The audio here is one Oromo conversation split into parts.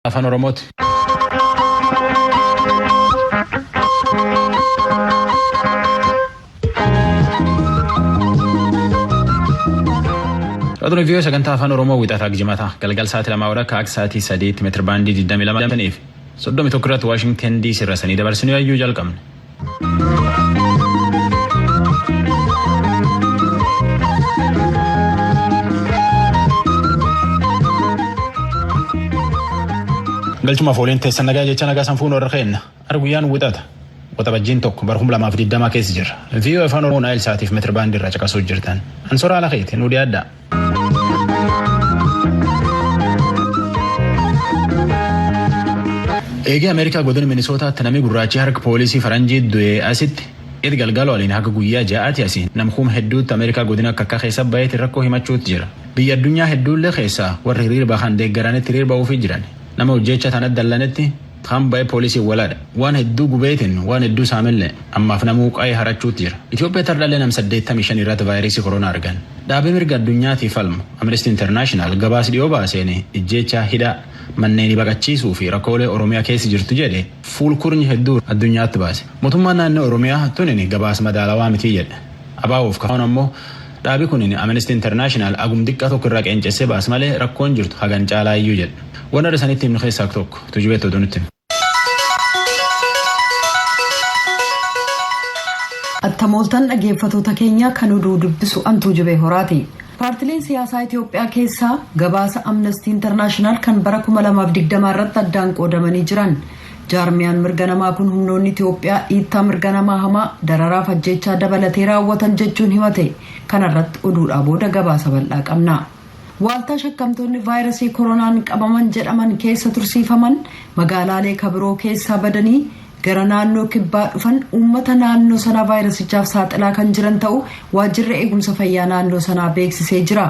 Afaan Oromooti. Raadiyoo Viiyoo sagantaa Afaan Oromoo wixataa jimataa galgal sa'aatii 2 warra akka sa'aatii 3tti meetira baandii 22 fi 31 irratti Waashingtan DC irra sanii dabarsinuu yaayyuu jalqabne. Galchumaaf waliin teessan nagaa jecha nagaa sanfuun warra keenna. Har guyyaan wixata. Waxabajjiin 1 bara 2020 keessa jirra. Viiyoo Afaan Oromoo Naayil Saatiif meetira baandii irraa caqasuu jirtan. Ansoora haala keeti nu dhiyaadha. Eegee Ameerikaa godina Minisootaatti namni gurraachi harka poolisii faranjii du'ee asitti itti galgala waliin haga guyyaa 6ti asii namkuuma hedduutti Ameerikaa godina akka akka keessa baheetti rakkoo himachuutti jira. Biyya addunyaa hedduullee keessaa warri hiriira bahan deeggaranitti hiriira ba'uufii jiran. Nama hojjecha tanatti dallanetti kan ba'e poolisiin walaadha. Waan hedduu gubeetiin waan hedduu saamillee ammaaf namuu qa'ee harachuutti jira. Itoophiyaa tardhallee nam 85 irratti vaayirasii koronaa argan. Dhaabee mirga addunyaatiif falmu Amnesty International gabaas dhiyoo baaseen ijjeechaa hidhaa manneen baqachiisuu fi rakkoolee Oromiyaa keessa jirtu jedhe fuulkurni hedduu addunyaatti baase. Mootummaan naannoo Oromiyaa tunin gabaas madaalawaa mitii jedhe. Abaa'uuf kafaan ammoo dhaabi kun Amnesty International agum xiqqaa tokko irraa qeencessee baas malee rakkoon jirtu hagan caalaa iyyuu jedhe. Waan sanitti himnu keessaa tokko tujubeetti oduu nutti. Attamooltan dhaggeeffattoota keenya kan oduu dubbisu antuu jubee horaati. Paartileen siyaasaa Itoophiyaa keessaa gabaasa Amnesty International kan bara 2020 irratti addaan qoodamanii jiran. Jaarmiyaan mirga namaa kun humnoonni Itoophiyaa dhiittaa mirga namaa hamaa dararaaf ajjeechaa dabalatee raawwatan jechuun himate. Kanarratti oduudhaa booda gabaasa bal'aa qabna. Waaltaa shakkamtoonni vaayirasii koronaan qabaman jedhaman keessa tursiifaman magaalaalee kabiroo keessaa badanii gara naannoo kibbaa dhufan uummata naannoo sanaa vaayirasichaaf saaxilaa kan jiran ta'uu waajjirri eegumsa fayyaa naannoo sanaa beeksisee jira.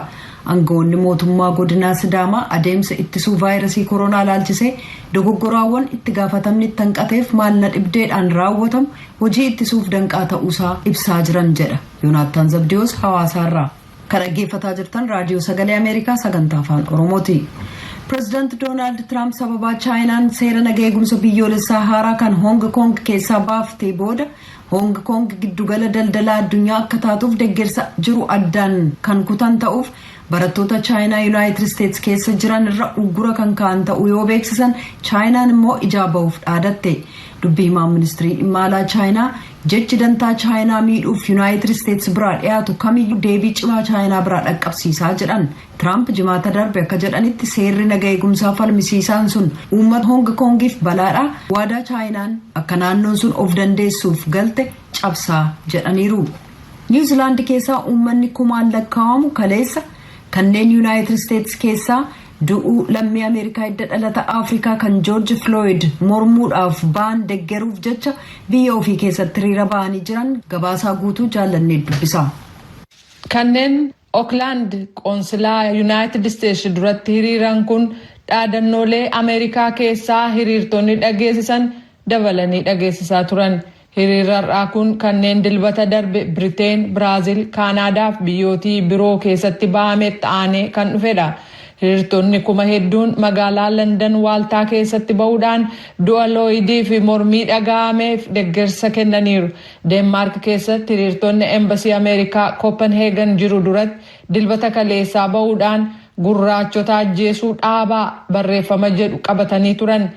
Aangawoonni mootummaa godinaa Sidaamaa adeemsa ittisuu vaayirasii koronaa laalchisee dogoggoraawwan itti gaafatamni itti hanqateef maalna dhibdeedhaan raawwatamu hojii ittisuuf danqaa ta'uusaa ibsaa jiran jedha. Yoonaattaan Zabdiyoos hawaasaarraa. Kan dhaggeeffataa jirtan raadiyoo sagalee Ameerikaa sagantaa afaan Oromooti. Pireezidaanti Doonaald Tiraamp sababaa Chaayinaan seera naga eegumsa biyyoolessaa haaraa kan Hoong Koong keessaa baaftee booda Hoong Koong giddugala daldalaa addunyaa akka taatuuf deeggarsa jiru addaan kan kutan ta'uuf barattoota Chaayinaa Yuunaayitid Isteets keessa jiran irra uggura kan ka'an ta'uu yoo beeksisan Chaayinaan immoo ijaa ba'uuf dhaadatte. Dubbii himaan ministirii dhimma alaa Chaayinaa jechi dantaa Chaayinaa miidhuuf Yuunaayitid Isteets biraa dhiyaatu kamiyyuu deebii cimaa Chaayinaa biraa dhaqqabsiisaa jedhan. Tiraamp jimaata darbe akka jedhanitti seerri naga eegumsaa falmisiisaan sun uummata Hoong Koongiif balaadha. Waadaa Chaayinaan akka naannoon sun of dandeessuuf galte cabsaa jedhaniiru. Niwuzilaand keessaa uummanni kumaan lakkaa'amu kaleessa kanneen Yuunaayitid Isteets keessaa du'uu lammii Ameerikaa hidda dhalata Afrikaa kan Joorji Filooyid mormuudhaaf ba'an deggeruuf jecha biyya ofii keessatti hiriira ba'anii jiran gabaasaa guutuu jaallannee dubbisa. Kanneen Ookland qoonsilaa Yuunaayitid Isteetsi duratti hiriiran kun dhaadannoolee Ameerikaa keessaa hiriirtonni dhageessisan dabalanii dhageessisaa turan. Hiriirri har'aa kun kanneen dilbata darbe Biriteen, Biraazil, Kaanaadaa fi biyyootii biroo keessatti bahametti aanee kan dhufedha. Hiriirtonni kuma hedduun magaalaa Landan waaltaa keessatti bahuudhaan du'a Looyidii fi mormii dhaga'ameef deeggarsa kennaniiru. Deenmaark keessatti hiriirtonni Embasii Ameerikaa Kopenheegan jiru duratti dilbata kaleessaa bahuudhaan gurraachota ajjeesuu dhaabaa barreeffama jedhu qabatanii turan.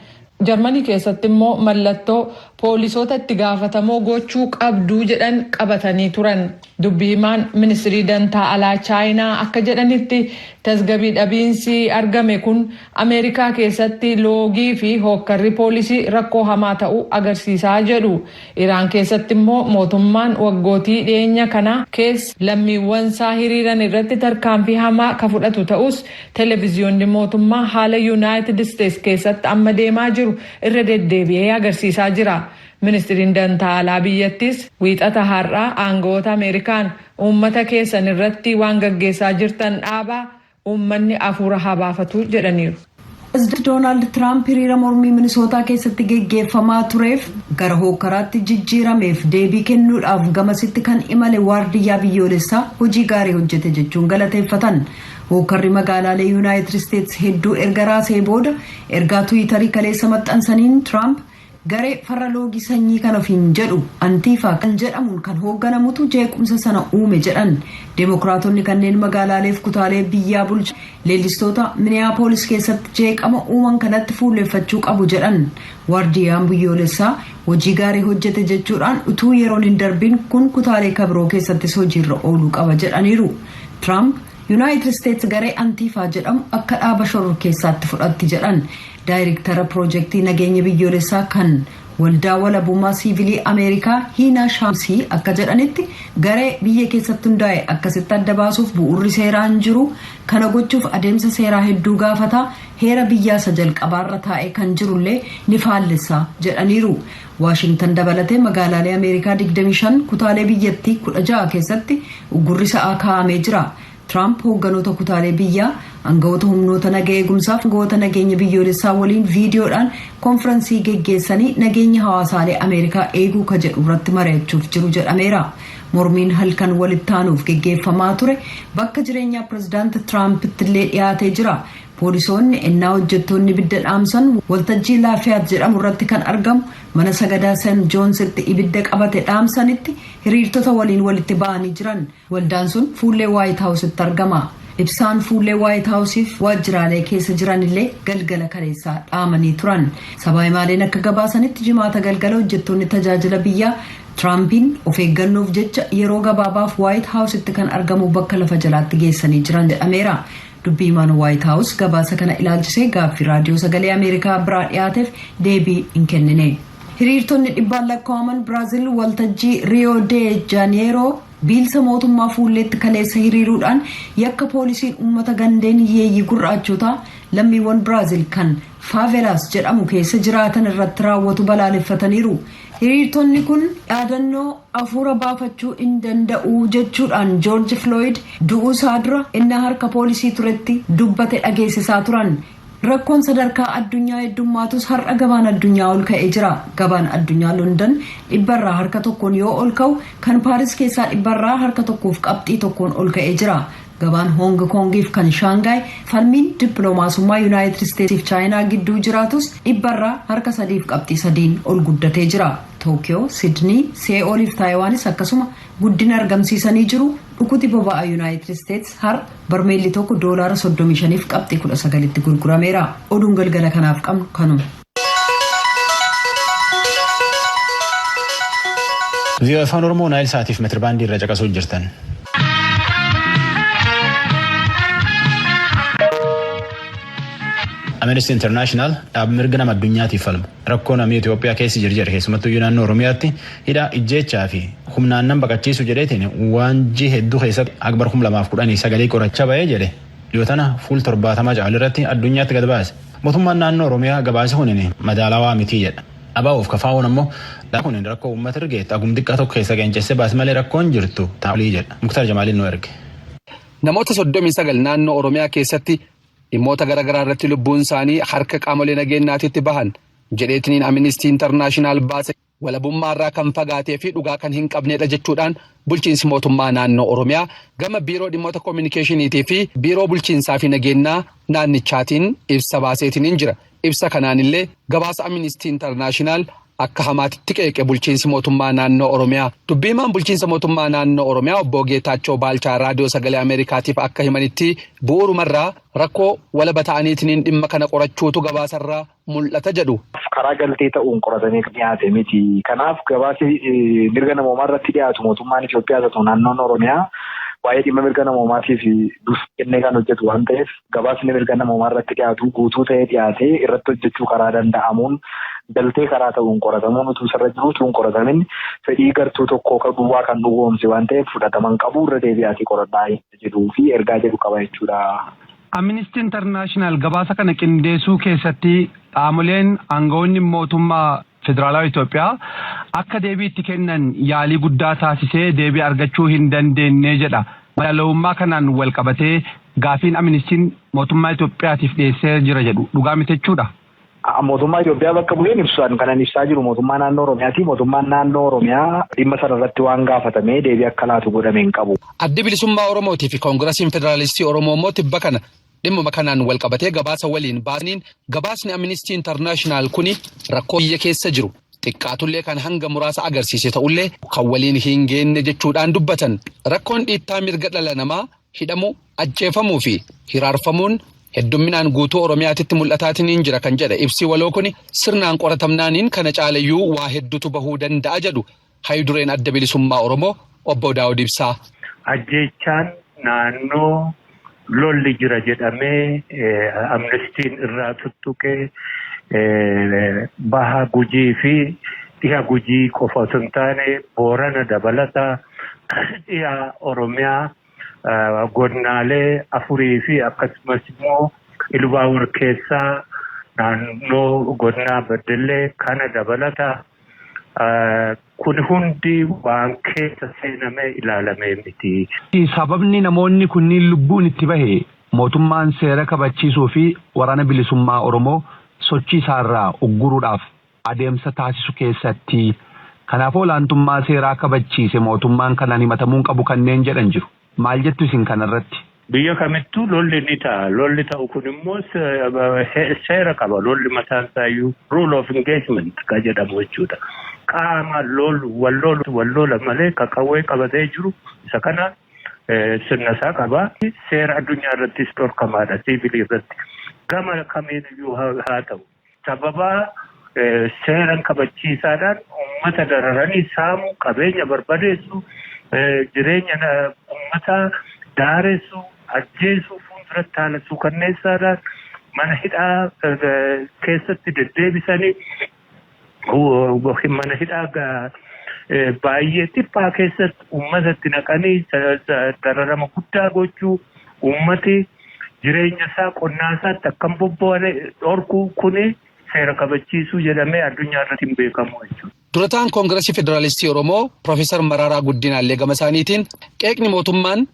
Jarmanii keessatti immoo mallattoo poolisoota itti gaafatamoo gochuu qabduu jedhan qabatanii turan. Dubbii himaan ministirii dantaa alaa Chaayinaa akka jedhanitti tasgabbii dhabiinsi argame kun Ameerikaa keessatti loogii fi hookkarri poolisii rakkoo hamaa ta'uu agarsiisaa jedhu. Iraan keessatti immoo mootummaan waggootii dhiyeenya kana keessa lammiiwwan isaa hiriiran irratti tarkaanfii hamaa ka fudhatu ta'us televezyiyoonni mootummaa haala Yuunaayitid Isteets keessatti amma deemaa jiru irra deddeebi'ee agarsiisaa jira. Ministiriin dantaa alaa biyyattis wiixata har'aa aangawoota Ameerikaan uummata keessan irratti waan gaggeessaa jirtan dhaabaa uummanni afuura habaafatu jedhaniiru. Pireezidaanti Doonaald Tiraamp hiriira mormii Minisootaa keessatti geggeeffamaa tureef gara hookkaraatti jijjiirameef deebii kennuudhaaf gamasitti kan imale waardiyyaa biyyoolessaa hojii gaarii hojjete jechuun galateeffatan. Hookarri magaalaalee Yuunaayitid Isteets hedduu erga raasee booda ergaa Tiwiitarii kaleessa maxxansaniin, Tiraamp garee farra loogii sanyii kan ofiin jedhu Antiifaa kan jedhamuun kan hoogganamutu jeequmsa sana uume jedhan. Deemokiraatonni kanneen magaalaaleef kutaalee biyyaa bulcha leellistoota Miniyaapoolis keessatti jeeqama uuman kanatti fuulleffachuu qabu jedhan. Waardiyaan biyyoolessaa hojii gaarii hojjete jechuudhaan, utuu yeroon hin darbiin kun kutaalee kabiroo keessattis hojiirra ooluu qaba jedhaniiru. Tiraamp Yuunaayitid Isteets garee Antiifaa jedhamu akka dhaaba shororkeessaatti fudhatti jedhan. Daayirektara piroojeektii nageenya biyyoolessaa kan Waldaa Walabummaa Siivilii Ameerikaa Hiinaa Shaamsii akka jedhanitti, garee biyya keessatti hundaa'e akkasitti adda baasuuf bu'uurri seeraa hin jiru. Kana gochuuf adeemsa seeraa hedduu gaafata, heera biyyaa isa jalqabaarra taa'ee kan jirullee ni faallessa jedhaniiru. Waashingtan dabalatee magaalaalee Ameerikaa 25, kutaalee biyyattii 16 keessatti uggurri sa'aa kaa'amee jira. Tiraamp hoogganoota kutaalee biyyaa, aangawoota humnoota naga eegumsaaf aangawoota nageenya biyyoolessaa waliin viidiyoodhaan koonfiraansii geggeessanii nageenya hawaasaalee Ameerikaa eeguu ka jedhu irratti mari'achuuf jiru jedhameera. Mormiin halkan walitti aanuuf geggeeffamaa ture bakka jireenyaa Pirezidaanti Tiraampitti illee dhiyaatee jira. Poolisoonni ennaa hojjettoonni ibidda dhaamsan waltajjii Laafiyaat jedhamu irratti kan argamu mana sagadaa Seent Joonsitti ibidda qabate dhaamsanitti hiriirtota waliin walitti ba'anii jiran. Waldaan sun fuullee Waayit Haawusitti argama. Ibsaan fuullee Waayit Haawusiif waajjiraalee keessa jiran illee galgala kaleessaa dhaamanii turan. Sabaa himaaleen akka gabaasanitti, Jimaata galgala hojjettoonni tajaajila biyyaa Tiraampiin of eeggannoof jecha yeroo gabaabaaf Waayit Haawusitti kan argamu bakka lafa jalaatti geessanii jiran jedhameera. Dubbii himaan Waayit Haawus gabaasa kana ilaalchisee gaaffii Raadiyoo Sagalee Ameerikaa biraa dhiyaateef deebii hin kennine. Hiriirtonni dhibbaan lakkaa'aman Biraazil waltajjii Riyoo de Jaaneeroo biilsa mootummaa fuulleetti kaleessa hiriiruudhaan yakka poolisiin uummata gandeen hiyyeeyyii gurraachotaa lammiiwwan Biraazil kan faavelaas jedhamu keessa jiraatan irratti raawwatu balaaleffataniiru. Hiriirtonni kun dhaadannoo "Afuura baafachuu hin danda'u" jechuudhaan Joorji Filooyid du'uu isaa dura inni harka poolisii turetti dubbate dhageessisaa turan. Rakkoon sadarkaa addunyaa heddummaatus har'a gabaan addunyaa ol ka'ee jira. Gabaan addunyaa London 1% yoo ol ka'u, kan Paaris keessaa 1.1% ol ka'ee jira. Gabaan Hoong Koongiif kan Shaangaay falmiin dippiloomaasummaa Yuunaayitid Isteetsiif Chaayinaa gidduu jiraatus 3.3% ol guddatee jira. Tookiyoo, Sidnii, See'ooliif Taayiwaanis akkasuma guddina argamsiisanii jiru. Dhukuti boba'aa Yuunaayitid Isteets har barmeelli tokko doolaara 35.19tti gurgurameera. Oduun galgala kanaaf qabnu kanuma. VOA Afaan Oromoo Naayil Saatiif meetir baandii irra caqasuu jirtan. Amnesty International dhaaba mirga nama addunyaatiif falmu rakkoo namni Itoophiyaa keessa jiru jedhe, keessumattuu naannoo Oromiyaatti hidhaa, ijjeechaa fi humnaan nam baqachiisu jedheetiin waan ji hedduu keessatti akbar 2019 qorachaa ba'ee jedhe, dhiyoo tana fuul 70 caalu irratti addunyaatti gad baase. Mootummaan naannoo Oromiyaa gabaasi kunin madaalawaa mitii jedha. Abaa'uuf kafaa'uun ammoo kun rakkoo uummata ergeet agum xiqqaa tokko keessa qeencessee baase malee rakkoon jirtu taa'ulii jedha. Muktaar Jamaaliin nu erge. Namoota 39 naannoo Oromiyaa keessatti dhimmoota garaagaraa irratti lubbuun isaanii harka qaamolee nageenyaatitti bahan jedheetiniin Amnesty International baase walabummaarraa kan fagaatee fi dhugaa kan hin qabnedha jechuudhaan bulchiinsi mootummaa naannoo Oromiyaa gama biiroo dhimmoota koominikeeshiniitii fi biiroo bulchiinsaa fi nageenyaa naannichaatiin ibsa baaseetiniin jira. Ibsa kanaanillee gabaasa Amnesty International akka hamaatitti qeeqe bulchiinsi mootummaa naannoo Oromiyaa. Dubbiimaan bulchiinsa mootummaa naannoo Oromiyaa obbo Geetaachoo Baalchaa Raadiyoo Sagalee Ameerikaatiif akka himanitti, bu'uurumarraa rakkoo walaba ta'aniitiin dhimma kana qorachuutu gabaasarraa mul'ata jedhu. Karaa galtee ta'uun qoratamee dhiyaate miti. Kanaaf gabaasi mirga namoomaa irratti dhiyaatu mootummaan Itoophiyaa haa ta'u naannoon Oromiyaa waa'ee dhimma mirga namoomaatiif dursa kennee kan hojjetu waan ta'eef, gabaasni mirga namoomaa irratti dhiyaatu guutuu ta'ee dhiyaatee irratti hojjechuu karaa danda'amuun galtee karaa ta'uun qoratamuun utuu isarra jiru, utuu hin qoratamin fedhii gartuu tokkoo kan duwwaa kan dhugoomse waan ta'eef fudhataman qabu, irra deebi'aatii qoradhaa jedhuu fi ergaa jedhu qaba jechuudha. Amnesty International gabaasa kana qindeessuu keessatti qaamoleen aangawoonni mootummaa federaalaa Itoophiyaa akka deebii itti kennan yaalii guddaa taasisee deebii argachuu hin dandeenye jedha. Madaalawummaa kanaan wal qabatee gaafiin Amnestiin mootummaa Itoophiyaatiif dhiyeessee jira jedhu dhugaa miti jechuudha. Mootummaa Itoophiyaa bakka bu'een ibsuudhaan kanan ibsaa jiru mootummaa naannoo Oromiyaati. Mootummaan naannoo Oromiyaa dhimma sana irratti waan gaafatamee deebii akka laatu godhame hin qabu. Addi Bilisummaa Oromootii fi Koongirasiin Federaalistii Oromoo immoo tibba kana dhimmuma kanaan wal qabatee gabaasa waliin baasaniin gabaasni Amnistii Intarnaashinaal kuni rakkoo biyya keessa jiru xiqqaatullee kan hanga muraasa agarsiise ta'ullee kan waliin hin geenne jechuudhaan dubbatan. Rakkoon dhiittaa mirga dhala namaa hidhamuu, ajjeefamuu fi hiraarfamuun heddumminaan guutuu Oromiyaatitti mul'ataatiin jira kan jedhe ibsi waloo kuni sirnaan qoratamnaaniin kana caalayyuu waa hedduutu bahuu danda'a jedhu hayidureen Adda Bilisummaa Oromoo obbo Daawud Ibsaa. Ajjeechaan naannoo lolli jira jedhamee Amnestiin irraa tuttuqee baha Gujii fi dhiha Gujii qofa osoo hin taane Boorana dabalata dhiha Oromiyaa godinaalee afurii fi akkasumas immoo Ilubaabur keessaa naannoo godinaa Beddellee kana dabalata. Kun hundi waan keessa seenamee ilaalamee miti. Sababni namoonni kunniin lubbuun itti bahe mootummaan seera kabachiisuu fi waraana bilisummaa Oromoo sochii isaarraa ugguruudhaaf adeemsa taasisu keessatti kanaaf olaantummaa seeraa kabachiise mootummaan kanaan himatamuu qabu kanneen jedhan jiru. Maal jettu isin kanarratti? Biyya kamittuu lolli ni ta'a. Lolli ta'u kun immoo seera qaba. Lolli mataan isaayyuu rule of engagement kan jedhamu jechuudha. Qaama lolu wal lolu wal lola malee qawwee qabatee jiru isa kana sirna isaa qaba. Seera addunyaa irrattis dhorkamaadha siivilii irratti. Gama kamiiniyyuu haa ta'u. Sababa seeran kabachiisaadhaan uummata dararanii saamu, qabeenya barbadeessu, jireenya uummata daaressu, ajjeesuu, fuulduratti haala suukanneessaadhaan mana hidhaa keessatti deddeebisanii mana hidhaa baay'ee dhiphaa keessatti uummatatti naqanii dararama guddaa gochuu, uummati jireenya isaa qonnaa isaatti akkam bobba'ane dhorkuu kuni seera kabachiisuu jedhamee addunyaa irratti hin beekamu jechuudha. Durataan Koongirasii Federaalistii Oromoo Profeesar Mararaa Guddinaallee gama isaaniitiin qeeqni mootummaan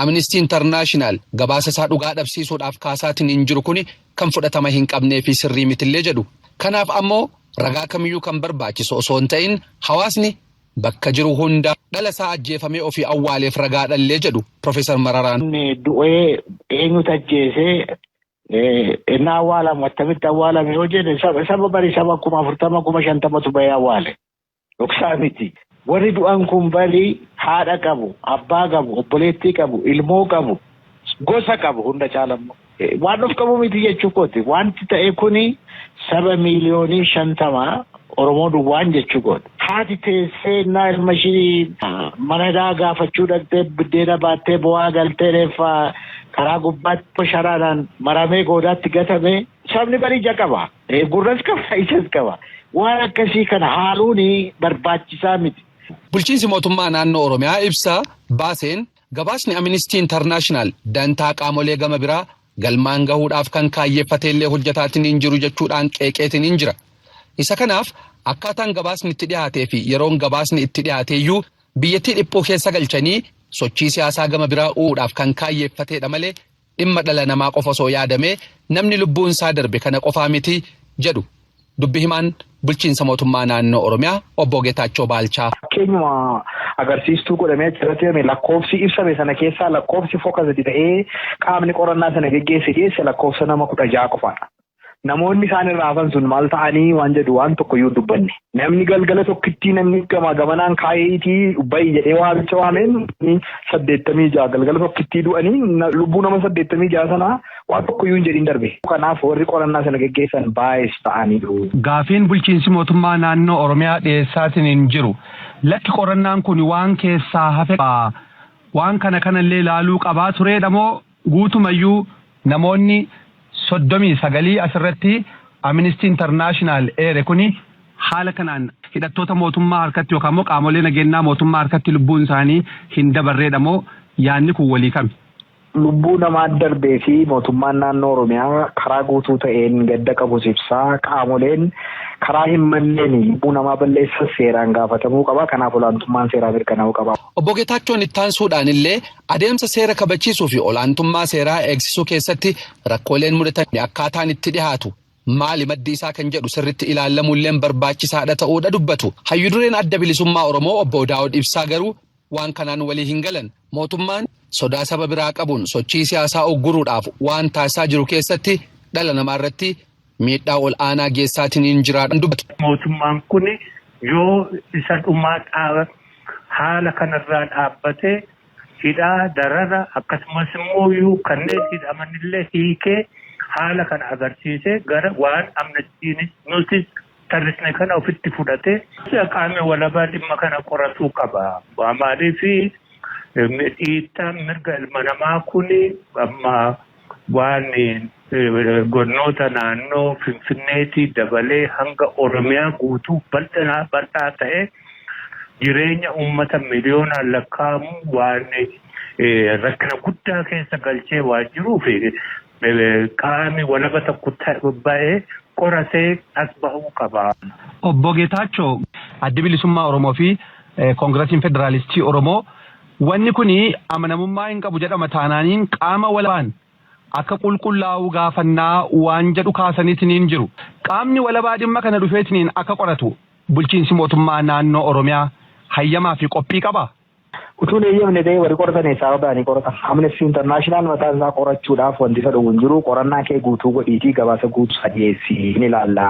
Amnistii Intarnaashinaal gabaasa isaa dhugaa dhabsiisuudhaaf kaasaatiin hin jiru kuni kan fudhatama hin qabnee fi sirrii mitillee jedhu. Kanaaf ammoo ragaa kamiyyuu kan barbaachisu osoo hin ta'in hawaasni bakka jiru hunda dhala isaa ajjeefamee ofii awwaaleef ragaa dhallee jedhu Profeesar Mararaan. Du'ee eenyutu ajjeesee inni awwaalamu attamitti awwaalame yoo jedhe saba barii saba 40,000 50,000tu bahee awwaale. Dhoksaa miti. Warri du'an kun barii haadha qabu, abbaa qabu, obboleettii qabu, ilmoo qabu, gosa qabu hunda caalammoo. Waan of qabu miti jechuu kooti. Wanti ta'e kuni saba 50 miiliyoonii Oromoo duwwaan jechuu kooti. Haati teessee innaa ilma ishii mana hidhaa gaafachuu dhaqxee buddeena baattee bu'aa galtee reeffa karaa gubbaatti sharaadhaan maramee goodaatti gatame sabni barii ija qaba. Gurras qaba, ijas qaba. Waan akkasii kana haaluun barbaachisaa miti. Bulchiinsi mootummaa naannoo Oromiyaa ibsa baaseen gabaasni Amnistii Intarnaashinaal dantaa qaamolee gama biraa galmaan gahuudhaaf kan kaayyeeffatee illee hojjetaatiin hin jiru jechuudhaan qeeqeetiin hin jira. Isa kanaaf akkaataan gabaasni itti dhiyaatee fi yeroon gabaasni itti dhiyaate iyyuu biyyattii dhiphuu keessa galchanii sochii siyaasaa gama biraa uumuudhaaf kan kaayyeeffateedha malee dhimma dhala namaa qofa osoo yaadamee namni lubbuun isaa darbe kana qofaa miti jedhu dubbi himaan bulchiinsa mootummaa naannoo Oromiyaa obbo Geetaachoo Baalchaa. Fakkeenyuma agarsiistuu godhamee achirratti hime lakkoofsi ibsame sana keessaa lakkoofsi focus ta'ee qaamni qorannaa sana geggeesse dhiyeesse lakkoofsa nama 16 qofaadha. Namoonni isaan irraa hafan sun maal ta'anii waan jedhu waan tokko iyyuu dubbanne. Namni galgala tokkittii namni gamaa gamanaan kaayeetii bayi jedhee waamicha waameen 86 galgala tokkittii du'anii lubbuu nama 86 sanaa waan tokko iyyuu hin jedhin darbe. Kanaaf warri qorannaa sana geggeessan baay'ees ta'aniiru. Gaafiin bulchiinsi mootummaa naannoo Oromiyaa dhiyeessaatiin hin jiru. Lakki qorannaan kun waan keessaa hafe waan kana kanallee ilaaluu qabaa tureedha moo guutumayyuu namoonni 39 asirratti Amnesty International eere kuni haala kanaan hidhattoota mootummaa harkatti yookaan immoo qaamolee nageenyaa mootummaa harkatti lubbuun isaanii hin dabarreedha moo yaadni kun walii kami? Lubbuu namaa darbee fi mootummaan naannoo Oromiyaa karaa guutuu ta'een gadda qabus ibsaa qaamoleen karaa hin malleen lubbuu namaa balleessan seeraan gaafatamuu qaba. Kanaaf olaantummaan seeraa mirkanaa'uu qaba. Obbo Geetaachoon ittaansuudhaan illee adeemsa seera kabachiisuu fi olaantummaa seeraa eegsisuu keessatti rakkooleen mudatan akkaataan itti dhihaatu Maali maddi isaa kan jedhu sirritti ilaallamuulleen barbaachisaadha ta'uudha dubbatu. Hayyu dureen Adda Bilisummaa Oromoo Obbo Daawud Ibsaa garuu waan kanaan walii hin galan. Mootummaan sodaa saba biraa qabuun sochii siyaasaa ugguruudhaaf waan taasisaa jiru keessatti dhala namaa irratti miidhaa ol aanaa geessaatiin jiraadhaan dubbatu. Mootummaan kun yoo isa dhumaa haala kanarraa dhaabbatee hidhaa darara akkasumas immoo kanneen hidhamanillee hiikee haala kana agarsiisee gara waan Amnestynis nutis tarrisne kana ofitti fudhatee qaamni walabaa dhimma kana qoratuu qaba. Maaliif dhiittaan mirga ilma namaa kun amma waan godinoota naannoo Finfinneetii dabalee hanga Oromiyaa guutuu bal'aa ta'e jireenya uummata miliyoonaan lakkaa'amu waan rakkina guddaa keessa galchee waan jiruuf qaamni walaba tokko ba'ee qoratee as bahuu qaba. Obbo Geetaachoo, Addi Bilisummaa Oromoo fi Koongirasiin Federaalistii Oromoo wanni kun amanamummaa hin qabu jedhama taanaaniin qaama walabaan akka qulqullaa'uu gaafannaa waan jedhu kaasaniitiin jiru. Qaamni walabaa dhimma kana dhufeetiniin akka qoratu bulchiinsi mootummaa naannoo Oromiyaa hayyamaa fi qophii qabaa? Utuun eeyyamne ta'ee warri qoratan eessaa ba'anii qoratan? Amnesty International mataa isaa qorachuudhaaf wanti isa dhowwu hin jiru. Qorannaa kee guutuu godhiitii gabaasa guutuu dhiyeessii ni ilaalla.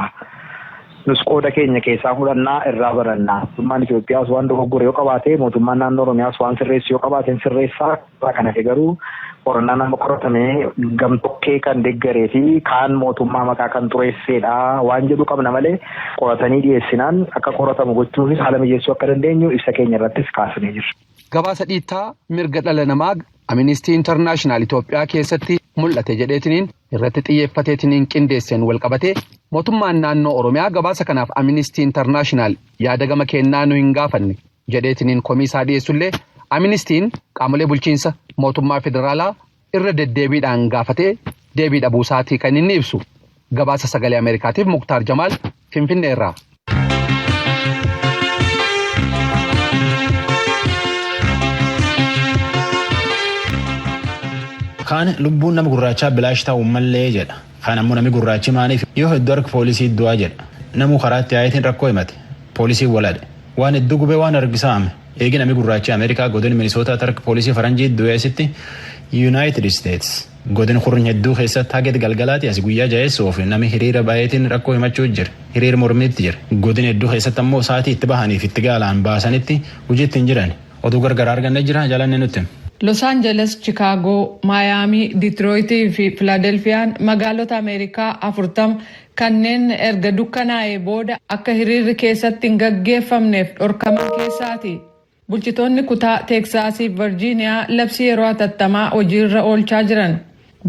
Nus qooda keenya keessaa fudhannaa, irraa barannaa. Mootummaan Itoophiyaas waan dogoggore yoo qabaate, mootummaan naannoo Oromiyaas waan sirreessu yoo qabaate sirreessaa. Kana garuu qorannaan amma qoratame gamtokkee kan deeggaree fi kaan mootummaa maqaa kan xureessedha waan jedhu qabna malee qoratanii dhiyeessinaan akka qoratamu gochuufis haala mijeessuu akka dandeenyu ibsa keenya irrattis kaasnee jirra. Gabaasa dhiittaa mirga dhala namaa Amnesty International Itoophiyaa keessatti mul'ate jedheetiniin irratti xiyyeeffateetiniin qindeesseen walqabatee mootummaan naannoo Oromiyaa gabaasa kanaaf Amnesty International yaada gama kennaa nu hin gaafanne jedheetiniin komii isaa dhiyeessullee, Amnestiin qaamolee bulchiinsa mootummaa federaalaa irra deddeebiidhaan gaafatee deebii dhabuusaatii kan inni ibsu. Gabaasa Sagalee Ameerikaatiif Muktaar Jamaal, Finfinnee irraa. Kaan lubbuun nama gurraachaa bilaash ta'uu mallee jedha. Kaan ammoo namni gurraachi maaliif yoo hedduu harka poolisii du'aa jedha. Namuu karaatti yaa'itiin rakkoo himate. Poolisiin waladhe. Waan hedduu gubee waan argisaame. Eegi namni gurraachi Ameerikaa godina Minisootaatti harka poolisii faranjii du'eesitti United States godin kurnya hedduu keessatti haget galgalaati as guyyaa jaheessuuf nami hiriira baay'eetiin rakkoo himachuu jira. Hiriira mormiitti jira. Godin hedduu keessatti ammoo sa'aatii itti bahaniif itti gaalaan baasanitti hojiitti hin jiran. Oduu gargaraa arganne jira, jalanne nutti. Los Angeles, Chicago, Maayaamii, Diitirooyitii fi Filaadelfiyaan magaalota Ameerikaa 40 kanneen erga dukkanaa'ee booda akka hiriirri keessatti hin gaggeeffamneef dhorkaman keessaati. Bulchitoonni kutaa Teeksaasii fi Virjiiniyaa labsii yeroo hatattamaa hojiirra oolchaa jiran.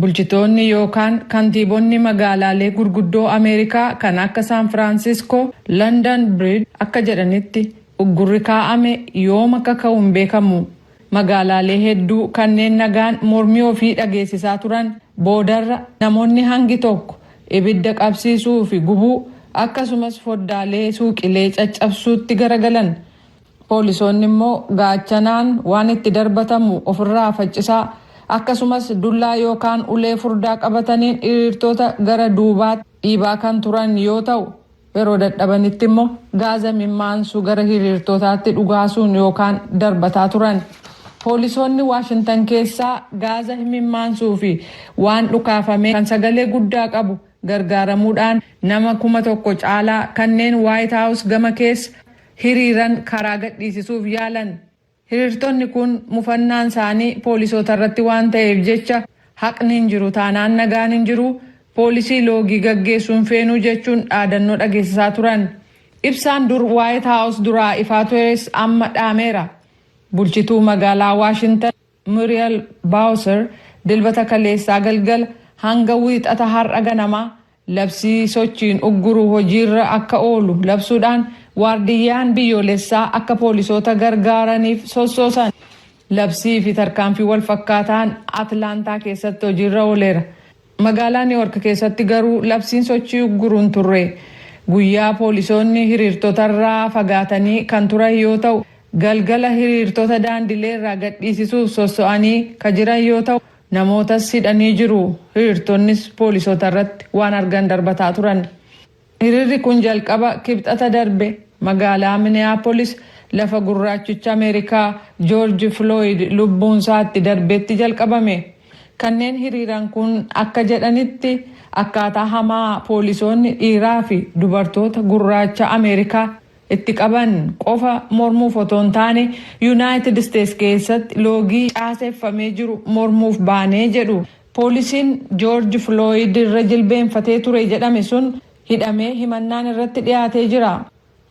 Bulchitoonni yookaan kantiibonni magaalaalee gurguddoo Ameerikaa kan akka San Firaansiskoo, London Bridge akka jedhanitti uggurri kaa'ame yoom akka ka'u hin beekamu. Magaalaalee hedduu kanneen nagaan mormii ofii dhageessisaa turan boodarra namoonni hangi tokko ibidda qabsiisuu fi gubuu akkasumas foddaalee suuqilee caccabsuutti garagalan. Poolisoonni immoo gaachanaan waan itti darbatamu ofirraa faccisaa akkasumas dullaa yookaan ulee furdaa qabataniin hiriirtota gara duubaatti dhiibaa kan turan yoo ta'u, yeroo dadhabanitti immoo gaaza mimmaansuu gara hiriirtotaatti dhugaasuun yookaan darbataa turan. Poolisoonni Waashintan keessaa gaaza mimmaansuu fi waan dhukaafame kan sagalee guddaa qabu gargaaramuudhaan nama 1000 caalaa kanneen White House gama keessa hiriiran karaa gadhiisisuuf yaalan. Hiriirtonni kun mufannaan isaanii poolisoota irratti waan ta'eef jecha haqni hin jiru taanaan nagaan hin jiru, poolisii loogii gaggeessuun feenuu jechuun dhaadannoo dhageessisaa turan. Ibsaan dur White House duraa ifaa tures amma dhaameera. Bulchituu magaalaa Waashintan Muriel Bowser Dilbata kaleessaa galgala hanga Wiixata har'a ganamaa labsii sochiin ugguru hojiirra akka oolu labsuudhaan waardiyyaan biyyoolessaa akka poolisoota gargaaraniif sossoosan. Labsii fi tarkaanfii wal fakkaataan Atlaantaa keessatti hojiirra ooleera. Magaalaa Niiwoork keessatti garuu labsiin sochii ugguruun turre. Guyyaa poolisoonni hiriirtotarraa fagaatanii kan turan yoo ta'u, galgala hiriirtota daandilee irraa gadhiisisuuf sosso'anii ka jiran yoo ta'u, Namootas hidhanii jiru. Hiriirtonnis poolisoota irratti waan argan darbataa turan. Hiriirri kun jalqaba Kibxata darbe magaalaa Minneapolis, lafa gurraachicha Ameerikaa Joorji Flooyid lubbuun isaatti darbetti jalqabame. Kanneen hiriiran kun akka jedhanitti, akkaataa hamaa poolisoonni dhiiraa fi dubartoota gurraacha Ameerikaa itti qaban qofa mormuuf otoo hin taane, Yuunaayitid Isteets keessatti loogii caaseeffamee jiru mormuuf baanee jedhu. Poolisiin Joorji Flooyid irra jilbeenfatee ture jedhame sun hidhamee himannaan irratti dhiyaatee jira.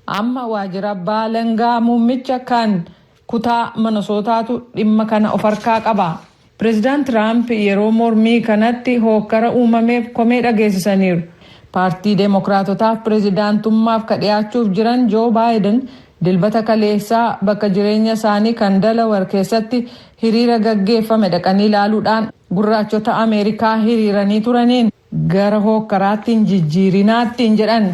Amma waajjira abbaa alangaa muummicha kan kutaa Minnesootaatu dhimma kana of harkaa qaba. Pireezidaant Tiraamp yeroo mormii kanatti hookkara uumameef komee dhageessisaniiru. Paartii Deemokiraatotaaf pireezidaantummaaf ka dhiyaachuuf jiran Joo Baayiden Dilbata kaleessaa bakka jireenya isaanii kan Delaware keessatti hiriira gaggeeffame dhaqanii ilaaluudhaan, gurraachota Ameerikaa hiriiranii turaniin gara hookkaraatti hin jijjiirinaattiin jedhan.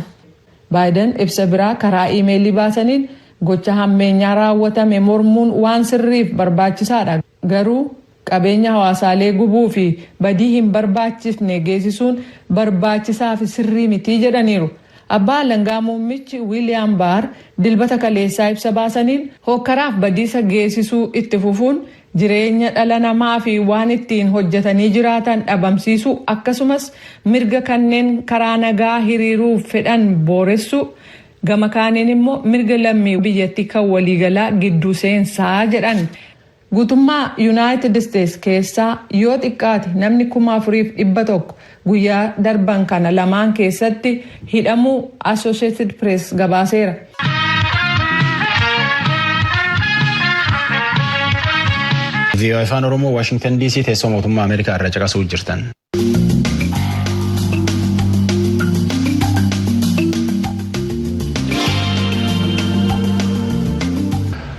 Baayiden ibsa biraa karaa iimeelii baasaniin, gocha hammeenyaa raawwatame mormuun waan sirriif barbaachisaadha, garuu qabeenya hawaasaalee gubuu fi badii hin barbaachisne geessisuun barbaachisaa fi sirrii mitii jedhaniiru. Abbaa alangaa muummichi Wiiliyaam Baar Dilbata kaleessaa ibsa baasaniin, hookkaraaf badiisa geessisuu itti fufuun jireenya dhala namaa fi waan ittiin hojjetanii jiraatan dhabamsiisuu, akkasumas mirga kanneen karaa nagaa hiriiruuf fedhan booressuu, gama kaaniin immoo mirga lammii biyyattii kan waliigalaa gidduu seensaa jedhan. Guutummaa Yuunaayitid Isteets keessaa yoo xiqqaate namni 4,100 guyyaa darban kana lamaan keessatti hidhamuu Associated Press gabaaseera. VOA Afaan Oromoo Waashingtan DC teessoo mootummaa Ameerikaa irra caqasuu jirtan.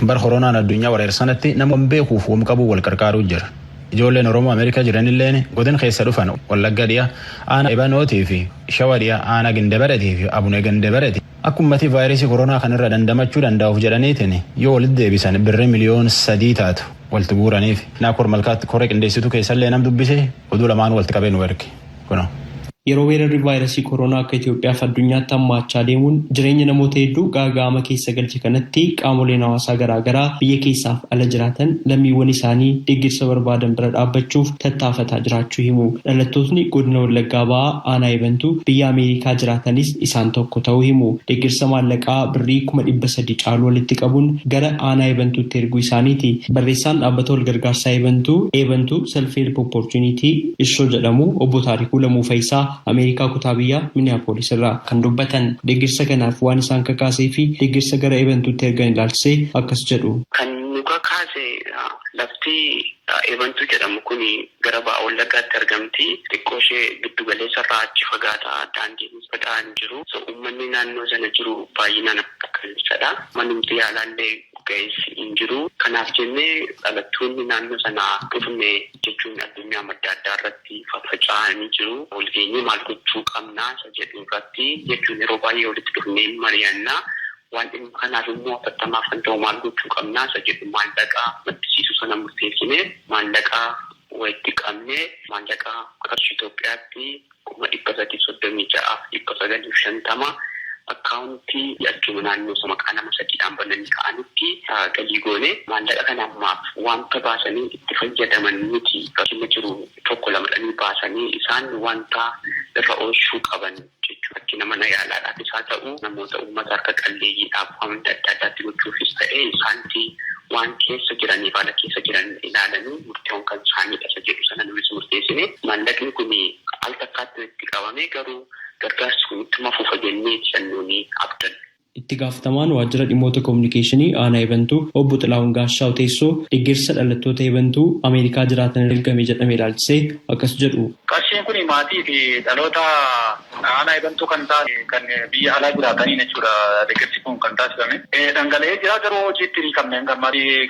Bar koronaan addunyaa wareersanatti nama beekuuf wam qabu wal qarqaaruu jira. Ijoolleen Oromoo Ameerikaa jiranilleen godin keessa dhufan Wallagga dhiya aanaa Ebanootii fi Shawa dhiya aanaa Gindabaretii fi Abunee Gindabareti akka uummatii vaayirasii koronaa kanarra dandamachuu danda'uuf jedhaniitiin yoo walitti deebisan birrii 3 miliyoon taatu walitti guuraniif. Naakoor Malkaatti koree qindeessituu keessallee nam dubbise, oduu lamaan walitti qabee nu erge. Kunoo. Yeroo weerarri vaayirasii koronaa akka Itoophiyaaf addunyaatti hammaachaa deemuun jireenya namoota hedduu gaaga'ama keessa galche kanatti, qaamoleen hawaasaa garaagaraa biyya keessaaf ala jiraatan lammiiwwan isaanii deeggarsa barbaadan bira dhaabbachuuf tattaafataa jiraachuu himu. Dhalattootni godina Wallaggaa Ba'aa aanaa Eebantuu biyya Ameerikaa jiraatanis isaan tokko ta'uu himu. Deeggarsa maallaqaa birrii 300,000 caalu walitti qabuun gara aanaa Eebantuutti erguu isaaniiti. Barreessaan dhaabbata walgargaarsaa Eebantuu, Eebantuu Self Help Opportunity Ishoo jedhamu, obbo Taarikuu Lamuu Fayisaa Ameerikaa kutaa biyyaa Minneapolis irraa kan dubbatan. Deeggarsa kanaaf waan isaan kakaasee fi deeggarsa gara Eebantuutti ergan ilaalchisee akkas jedhu. Kan nu kakaase, lafti Eebantuu jedhamu kun gara ba'a Wallaggaatti argamti. Xiqqoo ishee giddu galeessa irraa achi fagaata. Daandiin badaa hin jiru. So uummanni naannoo sana jiru baay'inaan akkasadha. Manumti yaalaallee ga'eessi hin jiru. Kanaaf jennee dhalattoonni naannoo sanaa dhufne jechuun addunyaa madda addaa irratti faffaca'anii jiru. Walgeenyee maal gochuu qabnaa isa jedhu irratti jechuun yeroo baay'ee walitti dhufnee mari'annaa. Waan dhimma kanaaf immoo hatattamaaf kan ta'u maal gochuu qabnaa isa jedhu, maallaqa maddisiisuu sana murteessine, maallaqa walitti qabne, maallaqa qarshii Itoophiyaatti 336,950 akkaawuntii achuma naannoo maqaa nama sadiidhaan bananii ka'anitti galii goone. Maallaqa kana ammaaf wanta baasanii itti fayyadaman miti. Rakkina jiru tokko lamadhanii baasanii isaan wanta irra oolchuu qaban jechuudha. Rakkina mana yaalaadhaafis haa ta'u, namoota uummata harka qalleeyyiidhaaf waan adda addaatti gochuufis ta'e, isaanti waan keessa jiraniif haala keessa jiran ilaalanii murteewwan kan isaaniidha isa jedhu sana nutis murteessine. Maallaqni kun al takkaatti itti qabame, garuu gargaarsi kun ittuma fufa jennee sannuuni abdan. Itti gaafatamaan waajjira dhimmoota koominikeeshinii aanaa Eebantuu obbo Xilahuun Gaashaw Teessoo deeggarsa dhalattoota Eebantuu Ameerikaa jiraatan ergame jedhame ilaalchisee akkas jedhu. Qarshiin kun maatii fi dhaloota aanaa Eebantuu kan ta'an kan biyya alaa jiraataniin jechuudha, deeggarsi kun kan taasifame. Dhangala'ee jira, garuu hojiitti hin hiikamne, hanga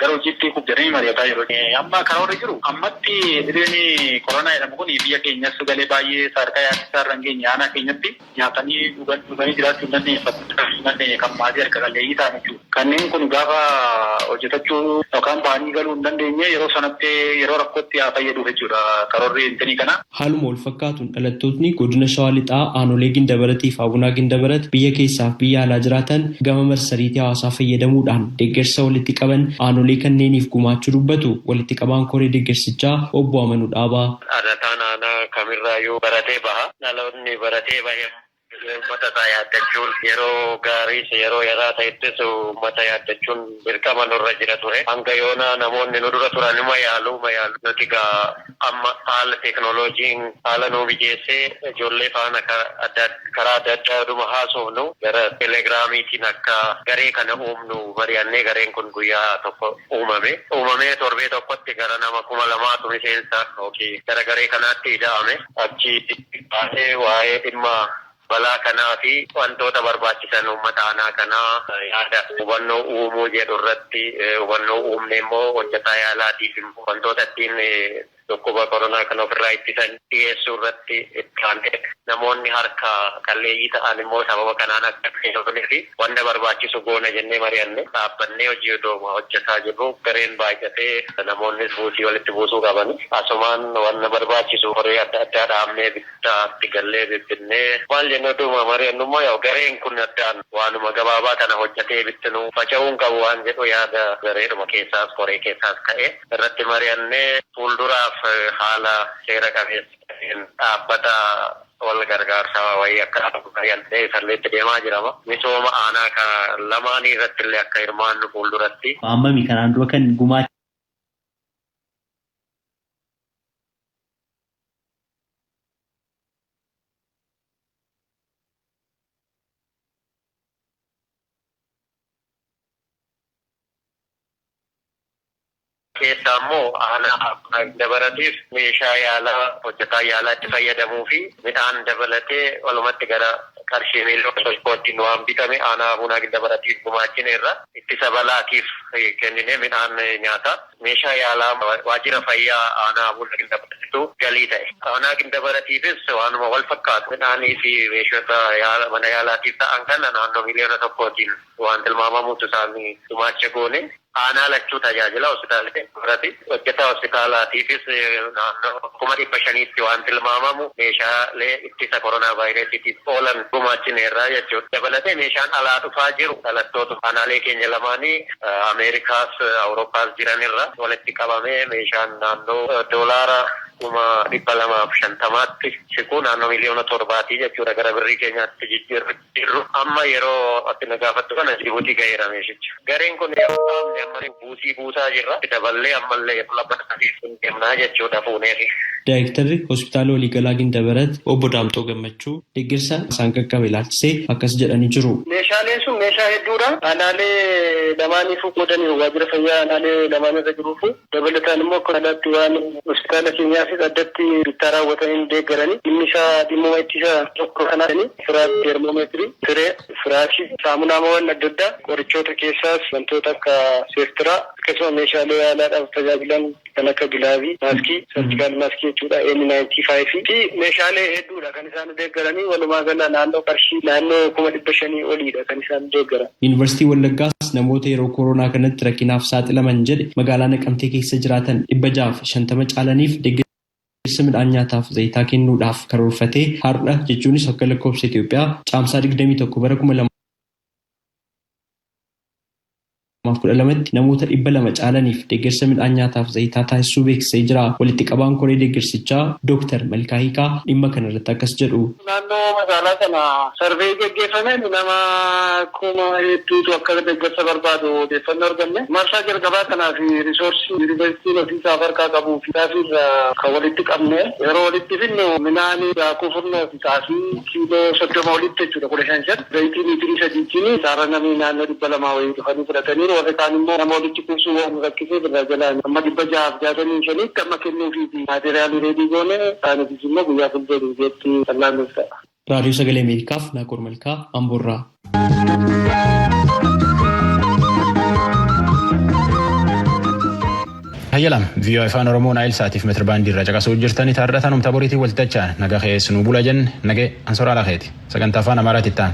gara hojiitti hiikuuf jedhanii mari'ataa jiru. Amma karoorri jiru, ammatti dhibeen koronaa jedhamu kun biyya keenyas galee baay'ee sadarkaa yaaddisaa irra hin geenye. Aanaa keenyatti nyaatanii dhuganii jiraachuu hin dandeenye kan maatii harka qalleeyyii ta'an jechuudha. Kanneen kun gaafa hojjetachuu yookaan ba'anii galuu hin dandeenye yeroo sanatti yeroo rakkootti haa fayyaduuf jechuudha karoorri intinii kana. Haaluma wal fakkaatuun dhalattootni godina Shawaa Lixaa aanolee Gindabaratii fi Abunaa Gindabarat biyya keessaaf biyya alaa jiraatan gama marsariitii hawaasaa fayyadamuudhaan deeggarsa walitti qaban aanolee kanneeniif gumaachuu dubbatu walitti qabaan koree deeggarsichaa obbo Amanuu Dhaabaa. Dhalataan aanaa kamirraayyuu baratee baha. Dhaloonni baratee bahe uummata isaa yaaddachuun yeroo gaariis yeroo yaraa ta'ettis uummata yaaddachuun dirqama nurra jira ture. Hanga yoona namoonni nu dura turan numa yaalu nuti gaa amma haala teeknooloojiin haala nuu mijeessee ijoollee faana karaa adda addaa dhuma haasofnu gara telegiraamiitiin akka garee kana uumnu mari'annee gareen kun guyyaa tokko uumame. Uumamee torbee tokkotti gara nama 2000tu miseensa yookiin gara garee kanaatti ida'ame. Achi baasee waa'ee dhimma balaa kanaa fi wantoota barbaachisan uummata aanaa kanaa yaada hubannoo uumuu jedhu irratti hubannoo uumne immoo hojjetaa yaalaatiif wantoota ittiin dhukkuba koronaa kana ofirraa ittisan dhiyeessuu irratti itti aanee namoonni harka qalleeyyii ta'an immoo sababa kanaan akka hin fi wanta barbaachisu goona jennee mari'anne dhaabbannee hojii odooma hojjetaa jirru gareen baay'atee namoonnis buusii walitti buusuu qaban asumaan wanta barbaachisu horii adda addaa dhaabnee bittaatti gallee bibbinnee maal jennu odooma mari'annummoo yaa gareen kun addaan waanuma gabaabaa kana hojjetee bittinuu faca'uun qabu waan jedhu yaada gareedhuma keessaas koree keessaas ka'e irratti mari'annee fuulduraaf haala seera qabeessa dhaabbata wal gargaarsaa wayii akka mari'annee isalleetti deemaa jirama. Misooma aanaa kana lamaanii irratti illee akka hirmaannu fuulduratti. Ammami kanaan dura kan gumaa keessaa immoo aanaa dabalatiif meeshaa yaalaa hojjetaa yaalaa itti fayyadamuu fi midhaan dabalatee walumatti gara qarshii miiliyoona tokkootiin waan bitame aanaa Abunaa Gindabaratiif gumaachineerra ittisa balaatiif kennine midhaan nyaata meeshaa yaalaa waajjira fayyaa aanaa Abunaa Gindabaratiitu galii ta'e. Aanaa Gindabaratiifis waanuma wal fakkaatu midhaanii fi meeshota mana yaalaatiif ta'an kana naannoo miiliyoona tokkootiin waan tilmaamamutu isaanii gumaacha goone. Aanaa lachuu tajaajila hospitaala biratti hojjetaa hospitaalaatiifis naannoo 500,000tti waan tilmaamamu meeshaalee ittisa koronaa vaayirasiitiif oolan gumaachineerraa jechuudha. Dabalatee meeshaan alaa dhufaa jiru dhalattoota aanaalee keenya lamaanii Ameerikaas Awurooppaas jiranirra walitti qabamee meeshaan naannoo doolaara 250,000tti siquu naannoo miliyoona 7 jechuudha gara birrii keenyaatti jijjiirru. Amma yeroo ati na gaafattu kana Jibuutii ga'eera meeshichi. Gareen kun yeroo dhaabne amma buusii buusaa jirra. Daballee ammallee lammataatiif deemnaa jechuudha fuuneefi. Daayirektarri Hospitaala Waliigalaa Gindabarat obbo Daamxoo Gammachuu deeggarsa isaan qaqqabe ilaalchisee akkas jedhanii jiru. Meeshaaleen sun meeshaa hedduudha. Aanaalee lamaaniifuu qoodaniiru waajjira fayyaa aanaalee lamaan irra jiruufu dabalataan immoo akka alaatti waan hospitaala keenyaafis addatti bittaa raawwatanii deeggaranii dhimmi isaa dhimmuma ittisa tokko kanaani firaas termoomeetirii siree firaashii saamunaawwan adda addaa qorichoota keessaas wantoota akka seeftiraa akkasuma meeshaalee yaalaadhaaf tajaajilan kan akka gilaavii maaskii sarjikaal maaskii jechuudha N95 fi meeshaalee hedduudha kan isaan deeggaranii walumaa gala naannoo qarshii naannoo 500,000 oliidha kan isaan deeggaran. Yuunivarsiitii Wallaggaas namoota yeroo koronaa kanatti rakkinaaf saaxilaman jedhe magaalaa Naqamtee keessa jiraatan 650 caalaniif deeggarsa midhaan nyaataaf zayitaa kennuudhaaf karoorfatee har'a jechuunis akka lakkoofsa Itoophiyaa caamsaa 21 bara 2012tti namoota 200 caalaniif deeggarsa midhaan nyaataaf zayitaa taasisuu beeksisee jira. Walitti qabaan koree deeggarsichaa Dooktar Malkaa Hiikaa dhimma kanarratti akkas jedhu. Naannoo magaalaa kana sarvee geggeeffameen nama kuma hedduutu akka deeggarsa barbaadu odeeffannoo arganne. Marsaa jalqabaa kanaa fi riisoorsii yuunivarsiitiin ofiisaa harkaa qabuu fi xaafiirraa kan walitti qabne yeroo walitti finnu midhaan daakuu furnoo fi xaafii kiiloo 30 walitti jechuudha 15 zayitii liitirii 3tiin saara namni naannoo 200 wayii dhufanii fudhatanii warri kaan immoo nama walitti kuusuu waan rakkisee irraa jalaan amma 665tti amma kennuufiiti maateriyaalii reedii goone isaaniifis immoo guyyaa fuuldura guyyaatti qal'aanuuf ta'a. Raadiyoo Sagalee Ameerikaaf Naakoor Malkaa Amboorraa. Hayyalam VOA Afaan Oromoo Naayil Saatiif meetira baandii irra caqasuu jirtanii taarrataan humna boriitiin waltachaan naga keessanuu bula jenne nagee ansoraa lakeeti sagantaa afaan Amaaraatti ta'an.